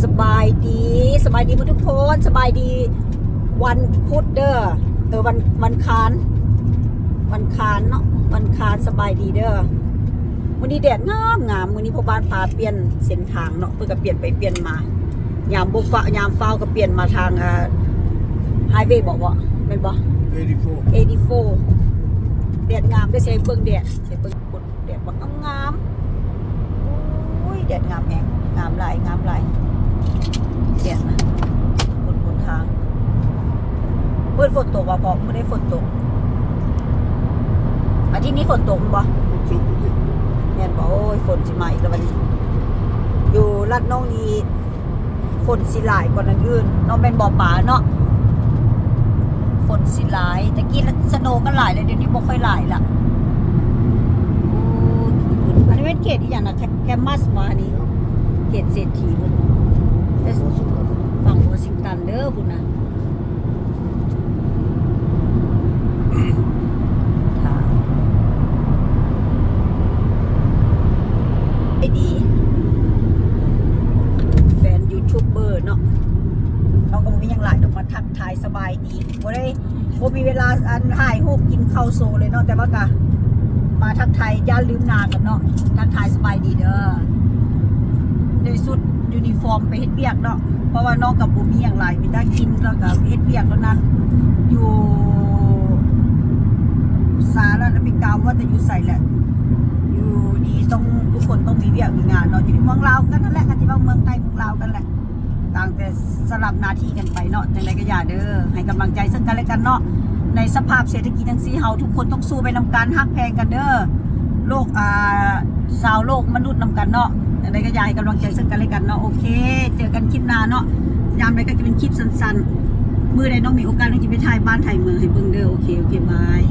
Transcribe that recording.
ສະບາຍດີ ສະບາຍດີໝົດທຸກຄົນ ສະບາຍດີວັນພຸດເດີ ເອີ ວັນ ວັນຄານ ວັນຄານເນາະ ວັນຄານ ສະບາຍດີເດີ. ມື້ນີ້ແດດງາມໆ ມື້ນີ້ພໍ່ບ້ານພາປ່ຽນເສັ້ນທາງເນາະ ເພິ່ນກໍປ່ຽນໄປປ່ຽນມາ ຍາມບໍ່ຟ້າວ ຍາມຟ້າວກໍປ່ຽນມາທາງ ອ່າ ໄຮເວບໍ່ ບໍ່ ແມ່ນບໍ່? ເອດີໂຟ ເອດີໂຟ ແດດງາມເດີ ຊິໃຫ້ເບິ່ງແດດ ຊິໃຫ້ເບິ່ງ ແດດບັກງາມໆ ໂອ້ຍ ແດດງາມແຮງ ງາມຫຼາຍ ງາມຫຼາຍ ແດດນະ ຄົນ ຄົນທາງ ມື້ນີ້ຝົນຕົກວ່າ ເພາະມື້ນີ້ຝົນຕົກ ອາທິດນີ້ຝົນຕົກແມ່ນບໍ່? ແມ່ນບໍ່? ໂອ້ຍ ຝົນຊິມາອີກແລ້ວບັດນີ້ ຢູ່ລັດນ້ອງນີ້ ຝົນຊິຫຼາຍກວ່ານັ້ນອື່ນເນາະ ແມ່ນບໍ່ປາເນາະ? ຝົນຊິຫຼາຍ ແຕ່ກີ້ສະໂນກໍຫຼາຍແລ້ວ ດຽວນີ້ບໍ່ຄ່ອຍຫຼາຍລະ. ໂອ້ ອັນນີ້ແມ່ນເຂດອີ່ຫຍັງນະ? ແຄມມັສບໍ່ອັນນີ້? ເຂດເສດຖີພຸ້ນ ຝັ່ງວໍຊິງຕັນເດີພຸ້ນນະ. ໄດ້ດີ ແຟນຢູທູບເບີເນາະ ເຮົາກໍບໍ່ມີຫຍັງຫຼາຍດອກ ມາທັກທາຍສະບາຍດີ ບໍ່ໄດ້ ບໍ່ມີເວລາອັນຖ່າຍຮູບກິນເຂົ້າໂຊເລີຍເນາະ ແຕ່ວ່າກໍມາທັກທາຍ ຢ່າລືມໜ້າກັນເນາະ ທັກທາຍສະບາຍດີເດີ ໃສ່ຊຸດຢູນິຟອມໄປເຮັດວຽກເນາະ ເພາະວ່ານ້ອງກໍບໍ່ມີຫຍັງຫຼາຍ ມີແຕ່ກິນ ແລ້ວກໍເຮັດວຽກເທົ່ານັ້ນ ຢູ່ສະຫະລັດອາເມລິກາ ບໍ່ວ່າແຕ່ຢູ່ໃສແຫຼະ ຢູ່ນີ້ຕ້ອງ ທຸກຄົນຕ້ອງມີວຽກມີງານເນາະ ຢູ່ເມືອງລາວກັນນັ້ນແຫຼະ ຄັນຊິເວົ້າເມືອງໃຕ້ເມືອງລາວກັນແຫຼະ ຕ່າງແຕ່ສະຫຼັບໜ້າທີ່ກັນໄປເນາະ ຈັ່ງໃດກໍຢ່າເດີ ໃຫ້ກຳລັງໃຈເຊິ່ງກັນແລະກັນເນາະ ໃນສະພາບເສດຖະກິດຈັ່ງຊີ້ ເຮົາທຸກຄົນຕ້ອງສູ້ໄປນຳກັນ ຮັກແພງກັນເດີ ໂລກ ອ່າ ຊາວໂລກມະນຸດນຳກັນເນາະ ຈັ່ງໃດກໍຢ່າ ໃຫ້ກຳລັງໃຈເຊິ່ງກັນແລະກັນເນາະ ໂອເຄ ເຈີກັນຄລິບໜ້າເນາະ ຍາມໃດກໍຈະເປັນຄລິບສັ້ນໆ ມື້ໃດນ້ອງມີໂອກາດ ນ້ອງຈະໄປຖ່າຍບ້ານຖ່າຍເມືອງໃຫ້ເບິ່ງເດີ ໂອເຄ ໂອເຄ ບາຍ.